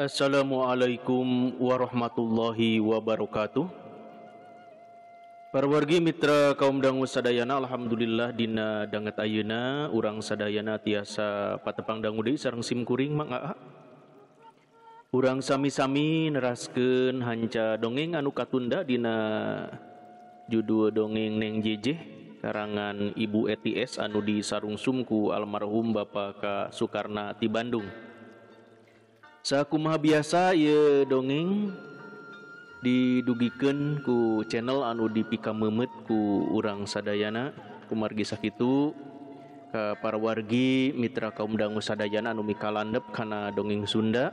Assalamualaikum warahmatullahi wabarakatuh. Parwargi mitra kaum dangu sadayana, alhamdulillah dina danget ayeuna urang sadayana tiasa patepang dangu deui sareng sim kuring Mang Aa. Urang sami-sami neraskeun hanca dongeng anu katunda dina judul dongeng Neng Jejeh karangan Ibu Eti S anu disarungsum ku almarhum Bapak K. Soekarna ti Bandung. Sakumaha biasa ieu dongeng didugikeun ku channel anu dipikameumeut ku urang sadayana. Kumargi sakitu ka parawargi mitra kaum dangu sadayana anu mikalandep kana dongeng Sunda,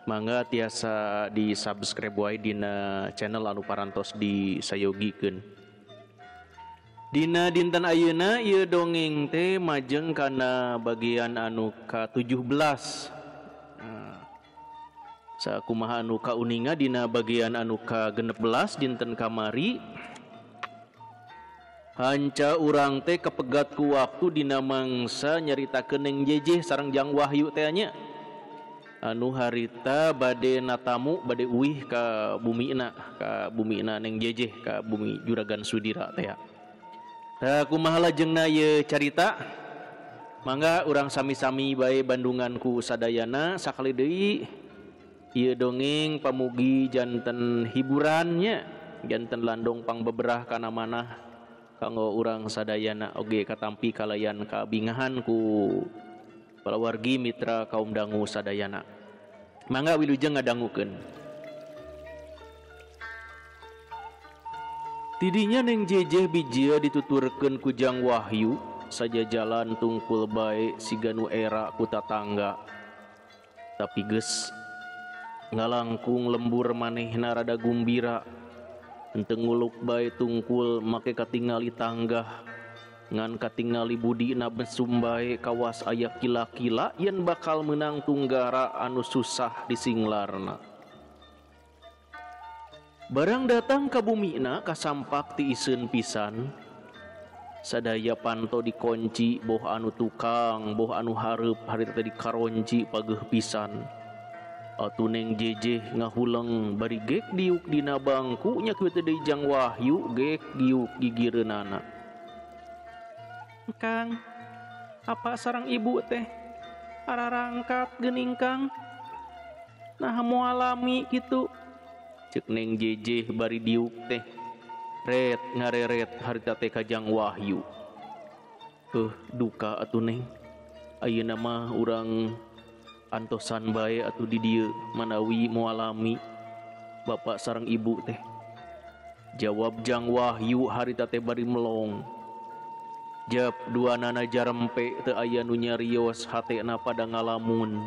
mangga tiasa di subscribe wae dina channel anu parantos disayogikeun. Dina dinten ayeuna ieu dongeng teh majeng kana bagian anu ka-17. Sakumaha anu kauninga dina bagian anu ka-16 dinten kamari, hanca urang teh kepegat ku waktu dina mangsa nyaritakeun Neng Jejeh sareng Jang Wahyu teh nya. Anu harita bade natamu bade uih ka bumina Neng Jejeh, ka bumi Juragan Sudira teh. Tah kumaha lajengna ieu carita? Mangga urang sami-sami bae bandungan ku sadayana. Sakali deui ieu dongeng pamugi janten hiburannya, janten landong pangbeberah kana manah kanggo urang sadayana oge katampi kalayan kabingahan ku palawargi mitra kaum dangu sadayana. Mangga wilujeng ngadangukeun. Tidinya Neng Jejeh bijia dituturkeun ku Jang Wahyu saja jalan tungkul bae siga nu era ku tatangga. Tapi geus ngalangkung lembur manehna rada gumbira, henteu nguluk bae tungkul make katingali tanggah, ngan katingali budina mesum bae kawas aya kila-kila yen bakal meunang tunggara anu susah disinglarna. Barang datang ka bumina kasampak ti iseun pisan, sadaya panto dikonci boh anu tukang boh anu hareup harita teh dikaronci pageuh pisan. Atuh Neng Jejeh ngahuleng bari gek diuk dina bangku nya kieu teh deui Jang Wahyu gek diuk gigireunana. Kang, apa sareng ibu teh ararangkat geuning Kang? Nah moal lami kitu. Ceuk Neng Jejeh bari diuk teh ret ngareret harita teh ka Jang Wahyu. Duka atuh Neng, ayeuna mah urang antosan bae atuh di dieu manawi moal lami bapak sareng ibu teh. Jawab Jang Wahyu harita teh bari melong. Jap dua nana jarempe teu aya nu nyarios hatena pada ngalamun.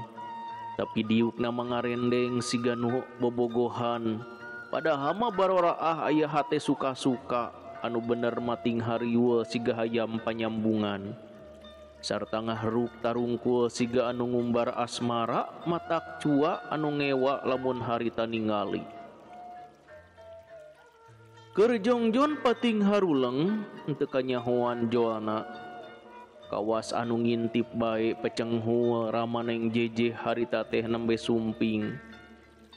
Tapi diukna mangarendeng siga nu bobogohan. Padahal mah baroraah aya hate suka-suka anu bener mating hariweuh siga hayam panyambungan. Sarta ngahruk tarungkul siga anu ngumbar asmara matak cua anu ngewa lamun harita ningali. Keur jongjon pating haruleng henteu kanyahoan joana. Kawas anu ngintip bae pecenghul rama Neng Jejeh harita teh nembe sumping.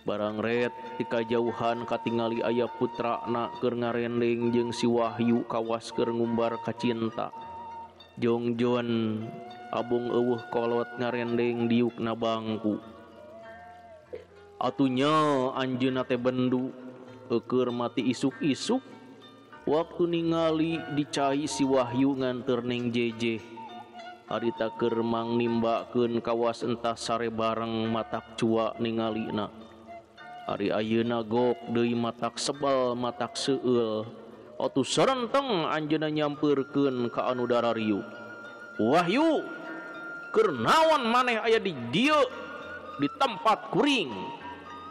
Barang ret ti kajauhan katingali aya putrana keur ngarendeng jeung si Wahyu kawas keur ngumbar kacinta. Jongjon abong eueuh kolot ngarendeng diukna bangku. Atunya anjeunna teh bendu eueur mati isuk-isuk waktu ningali dicai si Wahyu nganteur Neng Jejeh. Harita keur mang nimbakeun kawas entah sare bareng matak cua ningalina. Ari ayeuna gok deui matak sebel matak seueul. Atuh sarenteng anjeunna nyampeurkeun ka anu darariu. Wahyu, keur naon maneh aya di dieu di tempat kuring?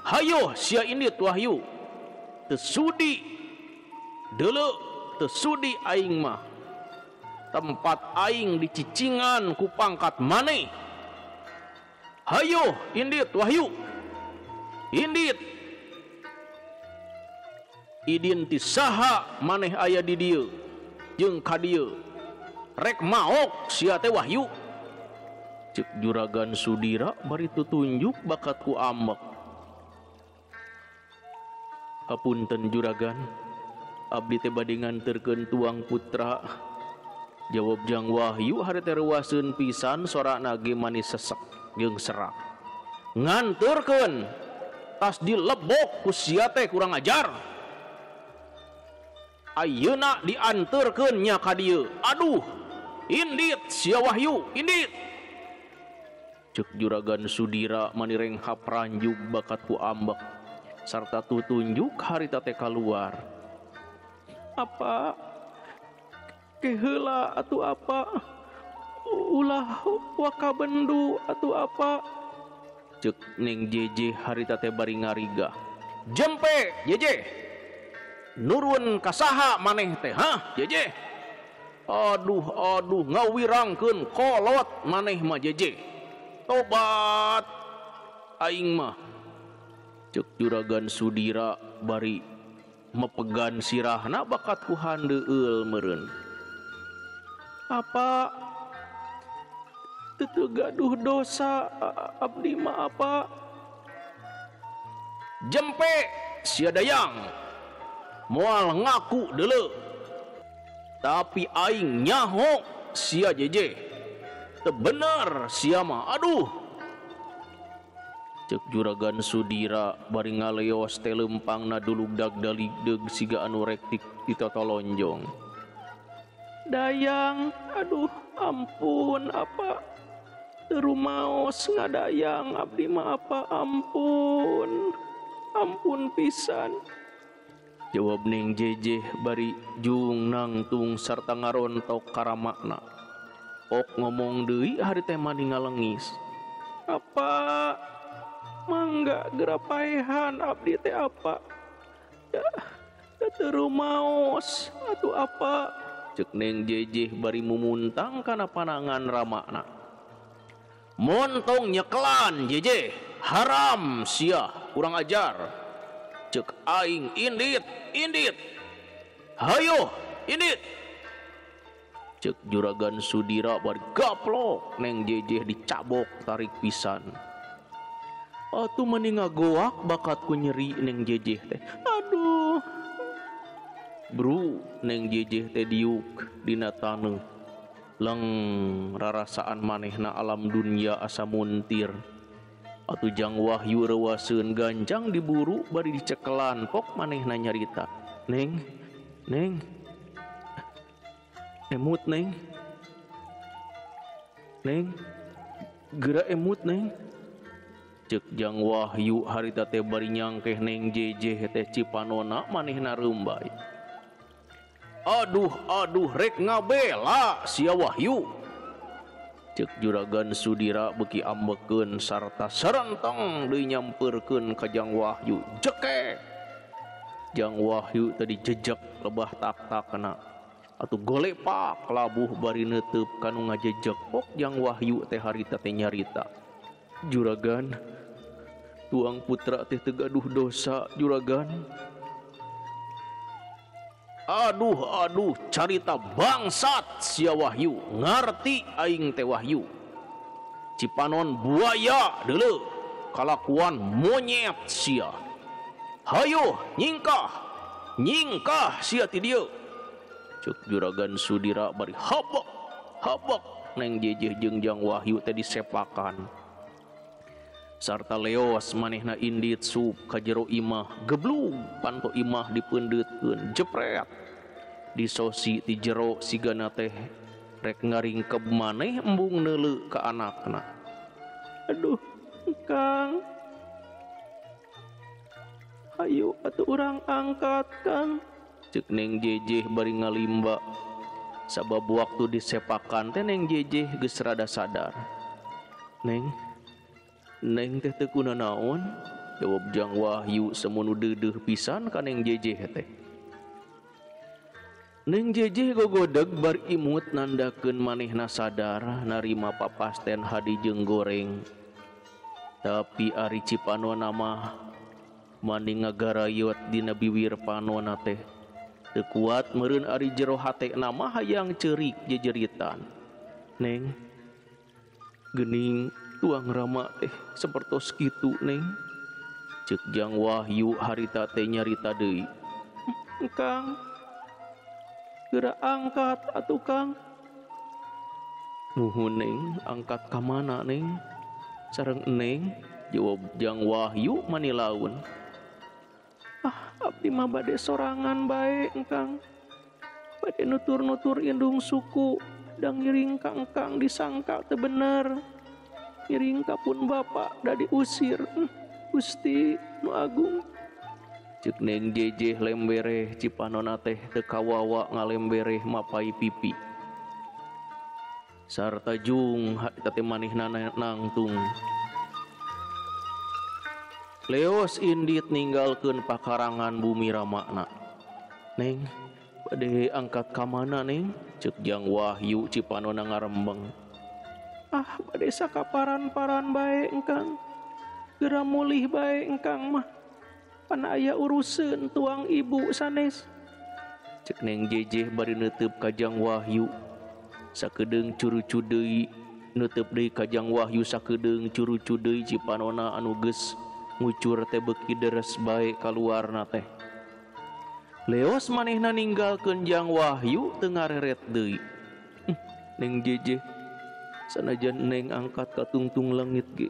Hayoh sia indit Wahyu. Teu sudi deuleu, teu sudi aing mah. Tempat aing dicicingan ku pangkat maneh. Hayoh indit Wahyu. Indit. Idin ti saha maneh aya di dieu jeung ka dieu. Rek maok sia teh Wahyu. Cek Juragan Sudira bari tutunjuk bakat ku ambek. Hapunten Juragan, abdi teh bade nganterkeun tuang putra. Jawab Jang Wahyu hari teh reuaseun pisan sorana ge manis sesek jeung serak. Nganterkeun tas dilebok ku sia teh kurang ajar. Ayeuna dianterkeun nya ka dieu. Aduh, indit sia Wahyu, indit. Cek Juragan Sudira mani renghap ranjug bakat ku ambek sarta tutunjuk harita teh kaluar. Apa keheula atuh apa? Ulah waka bendu atuh apa? Cek Neng Jeje harita teh bari ngarigah. Jempe Jeje. Nurun kasaha maneh teh, hah Jeje? Aduh aduh ngawirangkeun kolot maneh mah Jeje. Tobat aing mah. Cek Juragan Sudira bari mepegan sirahna bakat ku handeueul meureun. Apa teu gaduh dosa abdi mah apa? Jempe sia dayang moal ngaku deuleu. Tapi aing nyaho sia Jeje. Teu bener sia mah aduh. Cek Juragan Sudira bari ngaleos teh lempangna dulug dagdaligdeug siga anu rek ditotolonjong. Dayang, aduh ampun apa? Teu rumaos ngadayang abdi mah apa ampun. Ampun pisan. Jawab Neng Jeje bari jung nangtung sarta ngarontok karamakna. Ok ngomong deui hari teh mani ngalengis. Apa? Mangga gerapaehan abdi teh apa? Ya, teu rumaos atuh apa? Cek Neng Jeje bari mumuntang kana panangan ramakna. Montong nyekelan Jeje, haram sia kurang ajar. Cek aing indit, indit. Hayo, indit. Cek Juragan Sudira bari gaplok Neng Jeje dicabok tarik pisan. Atuh meni ngagoak bakat ku nyeri Neng Jeje teh. Aduh. Bru Neng Jeje teh diuk dina taneuh. Leng rarasaan manehna alam dunia asa muntir. Atuh Jang Wahyu reuaseun ganjang diburu bari dicekelan pok manehna nyarita. Neng, Neng. Emut Neng. Neng. Geura emut Neng. Cek Jang Wahyu harita teh bari nyangkeh Neng Jeje teh cipanona manehna reumbay. Aduh aduh rek ngabela sia Wahyu. Cek Juragan Sudira beuki ambekeun sarta sarenteng deui nyampeurkeun ka Jang Wahyu. Jeke. Jang Wahyu tadi jejek lebah tak-takna. Atuh golepak labuh bari neuteup kanu ngajejek pok Jang Wahyu teh harita teh nyarita. Juragan, tuang putra teh teu gaduh dosa Juragan. Aduh aduh carita bangsat sia Wahyu, ngarti aing teh Wahyu. Cipanon buaya deuleu, kalakuan monyet sia. Hayo nyingkah, nyingkah sia ti dieu. Cek Juragan Sudira bari habok, habok Neng Jeje jeung Jang Wahyu teh disepakan. Sarta leos manehna indit sup ka jero imah geblug panto imah dipeundeutkeun jepret disosi ti jero sigana teh rek ngaringkeb maneh embung neuleu ka anakna. Aduh Kang, hayu atuh urang angkat Kang. Cek Neng Jeje bari ngalimba. Sabab waktu disepakan teh Neng Jeje geus rada sadar. Neng, Neng teh teu kunanaon? Jawab Jang Wahyu semunu deudeuh pisan ka Neng Jeje teh. Neng Jeje gogodeg bar imut nandakeun manehna sadar narima papasten hadi jeung goreng. Tapi ari cipanona mah mani ngagarayot dina biwir panona teh. Teu kuat meureun ari jero hatena mah hayang ceurik jejeritan. Neng, Geuning tuang Rama teh sapertos kitu Neng. Ceuk Jang Wahyu harita teh nyarita deui. Kang, geura angkat atuh Kang. Nuhun Neng, angkat ka mana Neng? Sareng Neng, jawab Jang Wahyu manilaun. Ah, abdi mah bade sorangan bae Engkang. Bade nutur-nutur indung suku, da ngiring ka Engkang disangka teu bener. Ngiring ka pun bapak da diusir. Gusti nu agung. Ceuk Neng Jejeh lembereh cipanona teh teu kawawa ngalembereh mapai pipi. Sarta jung harita teh manehna nangtung. Leos indit ninggalkeun pakarangan bumi Ramana. Neng, bade angkat ka mana Neng? Ceuk Jang Wahyu cipanona ngarembeng. Ah, bade sakaparan-paran bae Engkang. Geura mulih bae Engkang mah. Pan aya uruseun tuang ibu sanes. Ceuk Neng Jejeh bari neuteub ka Jang Wahyu. Sakedeung curucu deui, neuteub deui ka Jang Wahyu sakedeung curucu deui cipanona anu geus ngucur teh beuki deres bae kaluarna teh. Leos manehna ninggalkeun Jang Wahyu teu ngareret deui. Neng Jejeh, sanajan Neng angkat ka tungtung langit ge,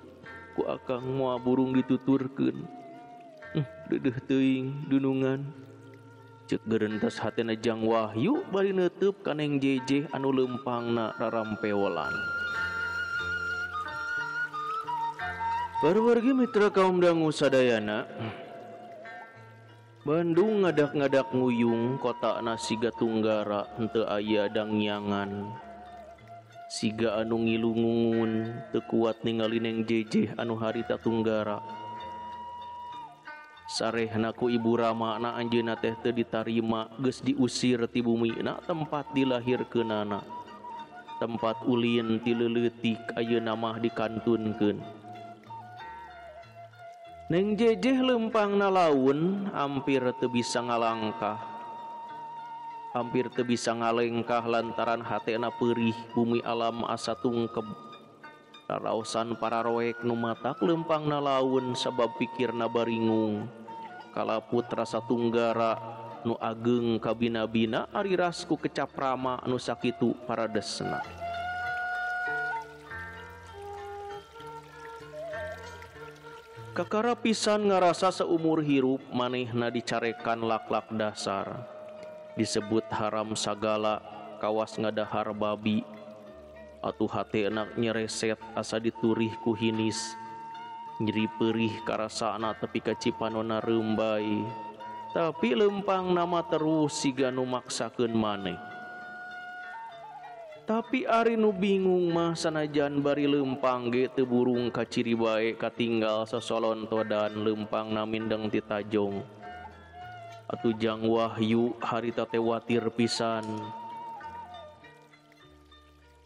ku akang moal burung dituturkeun. Deudeuh teuing dunungan. Ceuk gerentas hatena Jang Wahyu bari neuteub ka Neng Jejeh anu leumpangna rarampeolan. Baru-wargi mitra kaum dangu sadayana, Bandung ngadak-ngadak nguyung kotana siga tunggara henteu aya dangyangan. Siga anu ngilungungun teu kuat ningali Neng Jejeh anu harita tunggara. Sarehna ku ibu Ramana anjeunna teh teu ditarima geus diusir ti bumina tempat dilahirkeunana. Tempat ulin ti leuleutik ayeuna mah dikantunkeun. Neng Jejeh leumpangna laun hampir teu bisa ngalangkah. Hampir teu bisa ngalengkah lantaran hatena peurih bumi alam asa tungkeb. Raraosan pararoek nu matak leumpangna laun sabab pikirna baringung. Kalaput rasa tunggara nu ageung kabina-bina ari ras ku kecap Rama nu sakitu paradesna. Kakara pisan ngarasa seumur hirup manehna dicarekan lak-lak dasar. Disebut haram sagala kawas ngadahar babi. Atuh hatena nyereset asa diturih ku hinis. Nyeri perih karasana tepi ka cipanona reumbai. Tapi lempang nama terus siga nu maksakeun maneh. Tapi ari nu bingung mah sanajan bari lempang ge teu burung kaciri bae katinggal sasolontodan lempang namindeng ti tajong. Atuh Jang Wahyu harita teh watir pisan.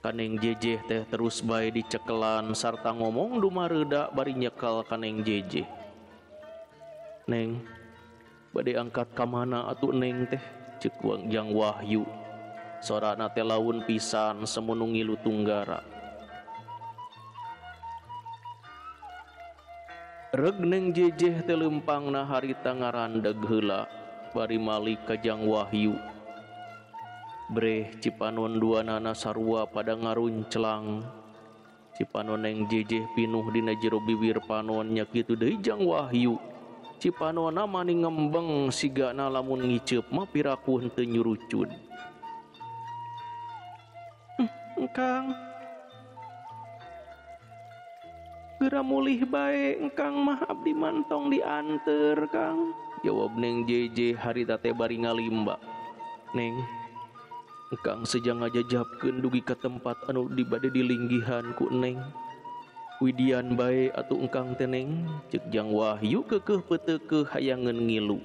Ka Neng Jejeh teh terus bae dicekelan sarta ngomong dumareuda bari nyekel ka Neng Jejeh. Neng, bade angkat ka mana atuh Neng teh? Ceuk Jang Wahyu. Sorana teh laun pisan semunu ngilu tunggara. Reg Neng Jejeh teh leumpangna harita ngarandeg heula bari malik ka Jang Wahyu. Breh cipanon duanana sarua pada ngarunclang. Cipanon Neng Jejeh pinuh dina jero bibir panon nya kitu deui Jang Wahyu. Cipanona mani ngembeng sigana lamun ngiceup mah piraku henteu nyurucud. Engkang, geura mulih bae Engkang mah abdi mantong dianter Kang. Jawab Neng Jejeh harita teh bari ngalimba. Neng, Engkang sejang ngajajabkeun dugi ka tempat anu dibade dilinggihan ku Neng. Widian bae atuh Engkang teh Neng. Ceuk Jang Wahyu keukeuh peuteukeuh hayangeun ngilu.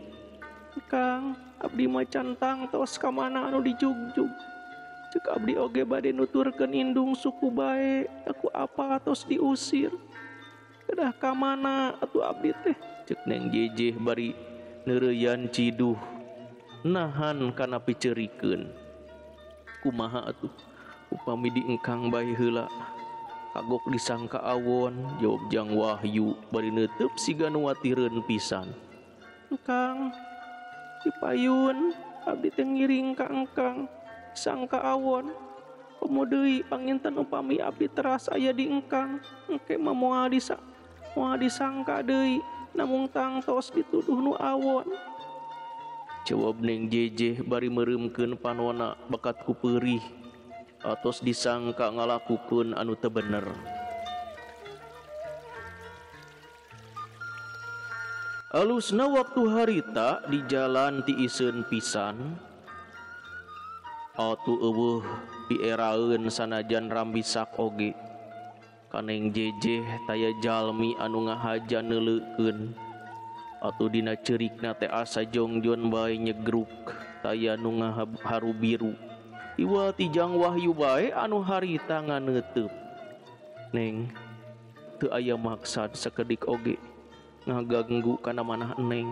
Kang, abdi mah can tangtos ka mana anu dijugjug. Ceuk abdi oge bade nuturkeun indung suku bae, aku apa atos diusir. Kedah ka mana atuh abdi teh? Ceuk Neng Jejeh bari neureuyan ciduh nahan kana piceurikeun. Kumaha atuh upami di engkang bae heula. Kagok disangka awon, jawab Jang Wahyu bari neuteub siga nu watireun pisan. Engkang, dipayun, abdi teh ngiring ka engkang, sangka awon. Komo deui panginten upami abdi teras aya di engkang, engke mah moal disangka deui, namung tangtos dituduh nu awon. Jawab Neng Jejeh bari meureumkeun panona bakat ku peurih atos disangka ngalakukeun anu teu bener. Alusna waktu harita di jalan tiiseun pisan. Atuh eueuh pieraeun sanajan rambisak oge. Ka Neng Jejeh taya jalmi anu ngahaja neuleukeun. Atuh dina ceurikna teh asa jongjon bae nyegruk taya nu ngaharu biru. Iwa ti Jang Wahyu bae anu harita nganeuteub. Neng, teu aya maksad sakedik oge ngaganggu kana manah Neng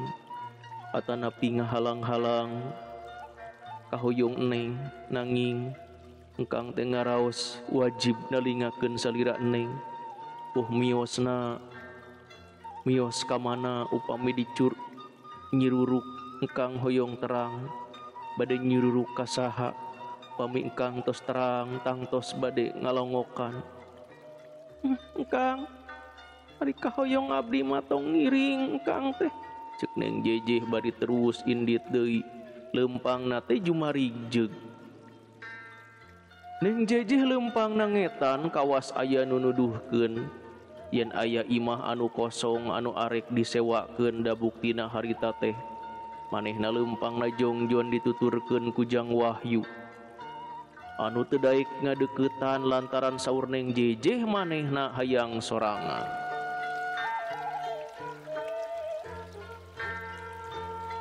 atanapi ngahalang-halang kahoyong Neng, nanging engkang teh ngaraos wajib nalingakeun salira Neng. Puh miosna mios ka mana upami dicur nyiruruk engkang hoyong terang bade nyiruruk ka saha upami engkang tos terang tangtos bade ngalongokan. Engkang ari kahoyong abdi mah tong ngiring engkang teh, ceuk Neng Jejeh bari terus indit deui leumpangna teh jumarigjeug. Neng Jejeh leumpangna ngetan kawas aya nu nuduhkeun yen aya imah anu kosong anu arek disewakeun da buktina harita teh manehna leumpangna jongjon dituturkeun ku Jang Wahyu anu teu daek ngadeuketan lantaran saur Neng Jejeh manehna hayang sorangan.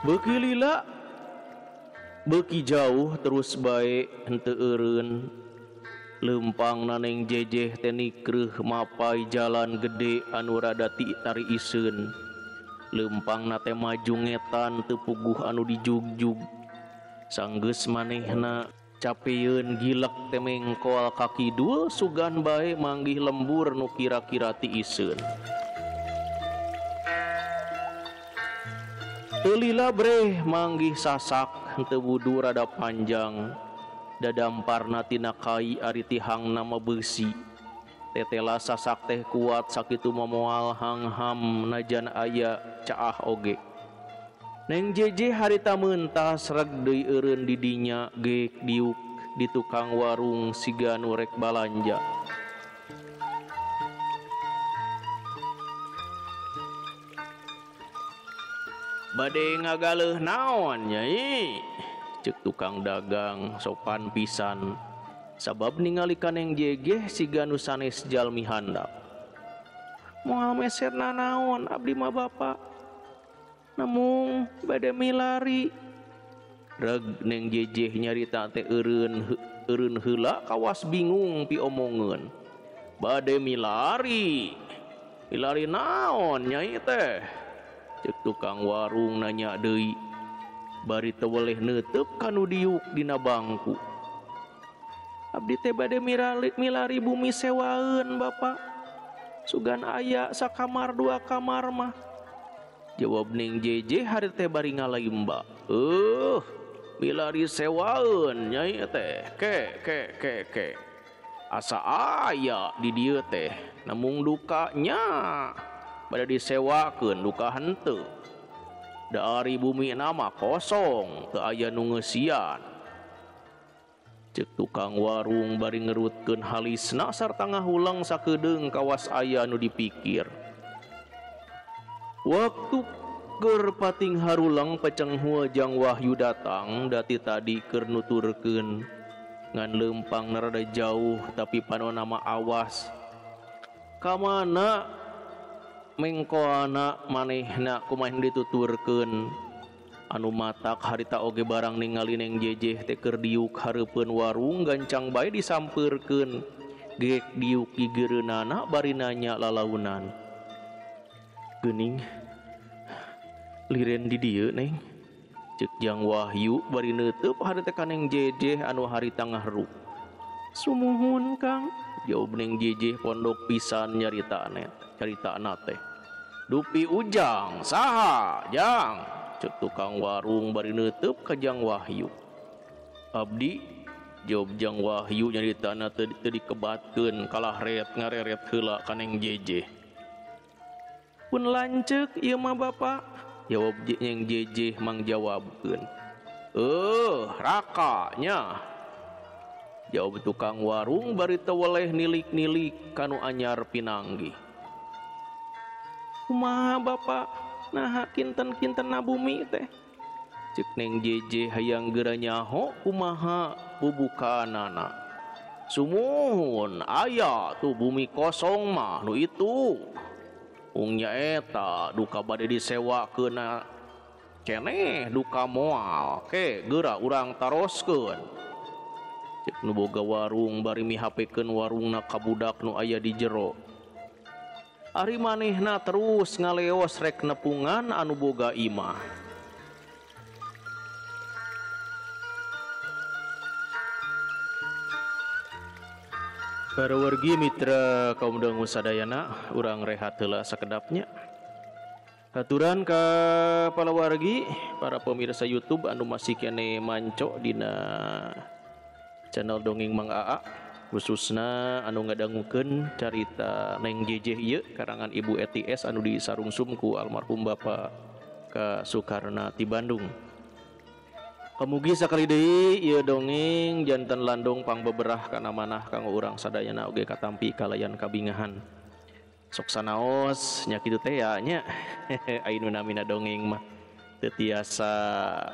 Beuki lila beuki jauh terus bae henteu eureun. Leumpangna Neng Jejeh teh nikreuh mapai jalan gede anu rada tari iseun. Leumpangna teh maju ngetan teu puguh anu dijugjug. Sanggeus manehna capeun gilek teh mengkol ka kidul sugan bae manggih lembur nu kira-kira ti iseun. Teu lila breh manggih sasak henteu wudu rada panjang. Dadamparna tina kai ari tihangna mah beusi. Tetela sasak teh kuat sakitu moal hangham najan aya caah oge. Neng Jejeh harita meuntas reg deui eureun di dinya geek diuk di tukang warung siga nu rek balanja. Bade ngagaleuh naon nyai? Ceuk tukang dagang sopan pisan sabab ningali ka Neng Jejeh siga nu sanes jalmi handap. Moal meser nanaon abdi mah bapa, namung bade milari. Reg Neng Jejeh nyarita teh eureun heula kawas bingung piomongeun. Bade milari, milari naon nyai teh? Ceuk tukang warung nanya deui bari teu weleh neuteub kanu diuk dina bangku. Abdi teh bade milari bumi sewaeun bapa, sugan aya sakamar dua kamar mah, jawab Neng Jejeh hari teh bari ngalaimba. Milari sewaeun nyai teh, ke ke ke ke asa aya di dieu teh namung dukanya bade disewakeun duka henteu. Dari bumi nama kosong teu aya nu ngeusian. Ceuk tukang warung bari ngerutkeun halisna sarta ngahulang sakedeung kawas aya nu dipikir. Waktu keur pating harulang pecenghul Jang Wahyu datang dati tadi keur nuturkeun ngan leumpang rada jauh tapi panona mah awas. Ka mana mengkoana manehna kumaha dituturkeun anu matak harita oge barang ningali Neng Jejeh teh keur diuk hareupeun warung gancang bae disampeurkeun geek diuk gigeureunana bari nanya lalaunan. Geuning liren di dieu Neng, ceuk Jang Wahyu bari neuteub harita ka Neng Jejeh anu harita ngahruk. Sumuhun Kang, Jawab Neng Jejeh pondok pisan nyaritana teh. Dupi Ujang saha jang? Cek tukang warung bari neuteub ka Jang Wahyu. Abdi jawab Jang Wahyu nyaritana teu dikebatkeun kalah ret ngareret heula ka Neng Jejeh. Pun lanceuk ieu mah Bapak, jawab Neng Jejeh mangjawabkeun. Raka nya. Jawab tukang warung bari teu weleh nilik-nilik kanu anyar pinanggih. Kumaha Bapak, naha kinten-kintenna bumi teh? Cek Neng Jejeh hayang geura nyaho kumaha bubukaanana. Sumuhun aya tuh bumi kosong mah nu itu. Ung nyaeta duka bade disewakeunna keneh duka moal ke geura urang taroskeun. Cek nu boga warung bari mihapekeun warungna ka budak nu aya di jero. Ari manehna terus ngaleos rek nepungan anu boga imah. Para wargi mitra kaum dangu sadayana, urang rehat heula sakedapnya. Haturan ka para wargi, para pemirsa YouTube anu masih kene manco dina channel Dongeng Mang Aa, khususna anu ngadangukeun carita Neng Jejeh ieu karangan Ibu ETS anu disarungsum ku almarhum Bapak Ka Sukarna ti Bandung. Kamugi sakali deui ieu dongeng janten landong pangbeberah kana manah kanggo urang sadayana oge katampi kalayan kabingahan. Sok sanaos nya kitu teh ya nya. Anu namina dongeng mah teu tiasa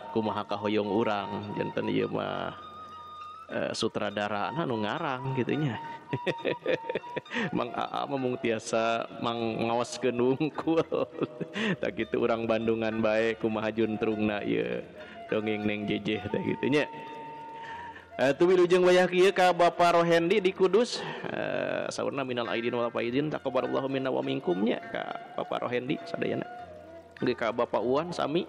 kumaha kahoyong urang, janten ieu mah sutradara anu ngarang kitu nya. Mang Aa mah mung tiasa mang ngawaskeun wungkul. Tak kitu urang Bandungan bae kumaha juntrungna ieu dongeng Neng Jejeh teh kitu nya. Tu wilujeng wayah kieu ka Bapak Rohendi di Kudus. Saurna minal aidin wal faizin taqabbalallahu minna wa minkum nya ka Bapak Rohendi sadayana. Ge ka Bapak Uwan sami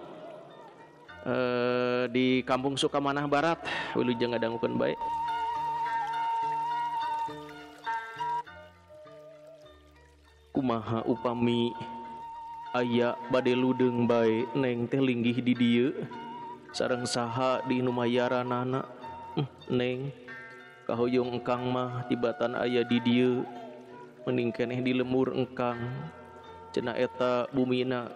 di Kampung Sukamanah Barat wilujeng ngadangukeun bae. Kumaha upami aya bade ludeung bae Neng teh linggih di dieu sareng saha di nu mayaranana. Neng kahoyong engkang mah tibatan aya di dieu mending keneh di lemur engkang cenah eta bumina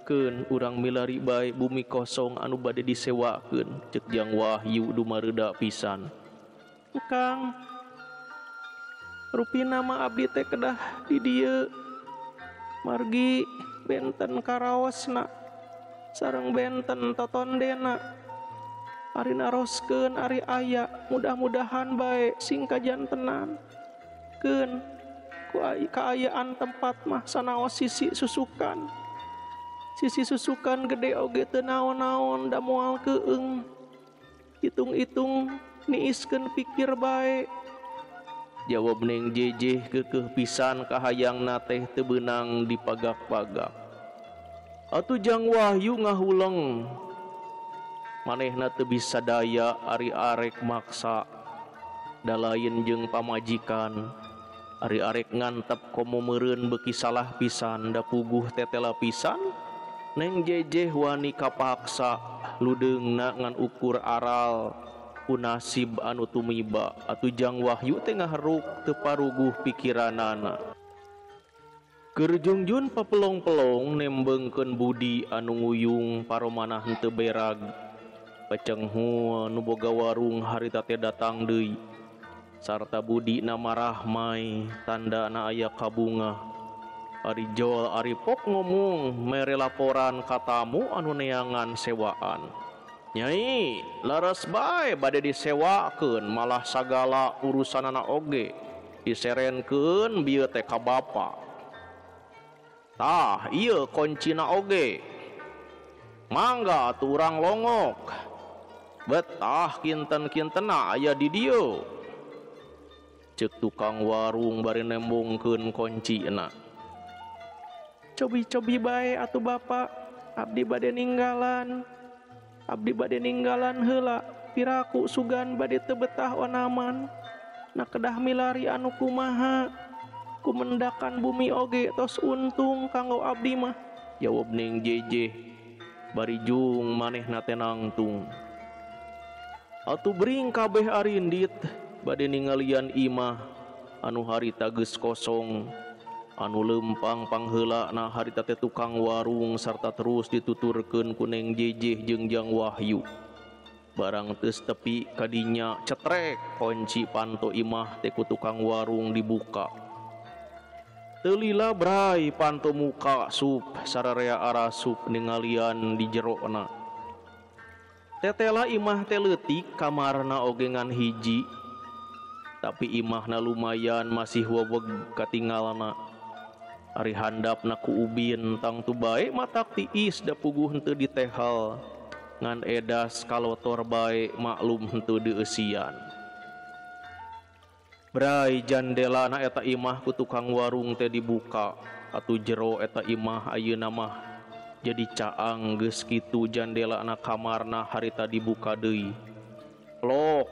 keun urang milari bae bumi kosong anu bade disewakeun. Cek Jang Wahyu dumareuda pisan. Engkang rupina mah abdi teh kedah di dieu margi benten karaosna sareng benten totondena. Ari naroskeun ari aya mudah-mudahan bae sing kajantenan keun ku kaayaan tempat mah sanaos sisi susukan. Sisi susukan gede oge teu naon-naon da moal keung. Hitung-hitung niiskeun pikir bae. Jawab Neng Jejeh keukeuh pisan kahayangna teh teu beunang dipagak-pagak. Atuh Jang Wahyu ngahuleng. Manehna teu bisa daya ari arek maksa da lain jeung pamajikan. Ari arek ngantep komo meureun beuki salah pisan da puguh tetela pisan. Neng Jejeh wani kapaksa ludeungna ngan ukur aral ku nasib anu tumiba. Atuh Jang Wahyu teh ngaheruk teu paruguh pikiranana. Keur jungjun papelong-pelong nembengkeun budi anu nguyung paromanah henteu berag. Pecenghu nu boga warung harita teh datang deui. Sarta budi na marahmai tandana aya kabunga. Ari jol ari pok ngomong mere laporan ka tamu anu neangan sewaan. Nyai laras bae bade disewakeun malah sagala urusanana oge diserenkeun bieu teh ka bapa. Tah ieu koncina oge. Mangga atuh urang longok. Betah kinten-kintena aya di dieu. Cek tukang warung bari nembongkeun koncina. Cobi-cobi bae atuh Bapak, abdi bade ninggalan. Abdi bade ninggalan heula, piraku sugan bade teu betah onaman. Na kedah milari anu kumaha? Kumendakan bumi oge tos untung kanggo abdi mah. Jawab Neng Jeje bari jung manehna teh nangtung. Atuh bring kabeh arindit bade ningalian imah anu harita geus kosong anu lempang pangheulana harita teh tukang warung sarta terus dituturkeun ku Neng Jejeh jeung Jang Wahyu. Barang geus tepi kadinya cetrek kunci panto imah teh ku tukang warung dibuka. Teu lila bray panto muka sup sararea arasup ningalian di jerona. Tetela imah teh leutik kamarna oge ngan hiji. Tapi imahna lumayan masih weweg katingalna. Ari handapna ku ubin tangtu bae matak tiis da puguh henteu ditehal. Ngan edas kalotor bae maklum henteu dieusian. Bray jandelana eta imah ku tukang warung teh dibuka. Atuh jero eta imah ayeuna mah jadi caang geus kitu jandelana kamarna harita dibuka deui. Plok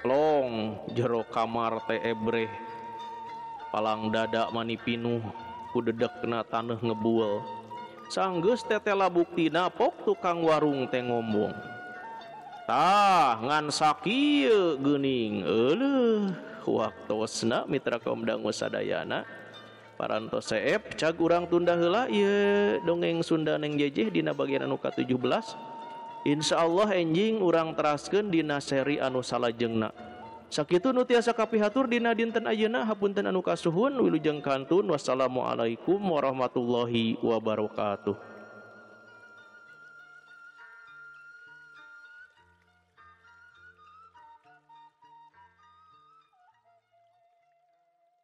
plong jero kamar teh ebreh. Palang dada mani pinuh ku dedekna taneuh ngebul. Sanggeus tetela buktina pok tukang warung teh ngombong. Tah ngan sakieu geuning euleuh waktosna mitra kaum dangu sadayana. Parantos seep cag urang tunda heula ieu dongeng Sunda Neng Jejeh dina bagian anu ka-17. Insyaallah enjing urang teraskeun dina seri anu salajengna. Sakitu nu tiasa kapihatur dina dinten ayeuna hapunten anu kasuhun wilujeng kantun wassalamualaikum warahmatullahi wabarakatuh.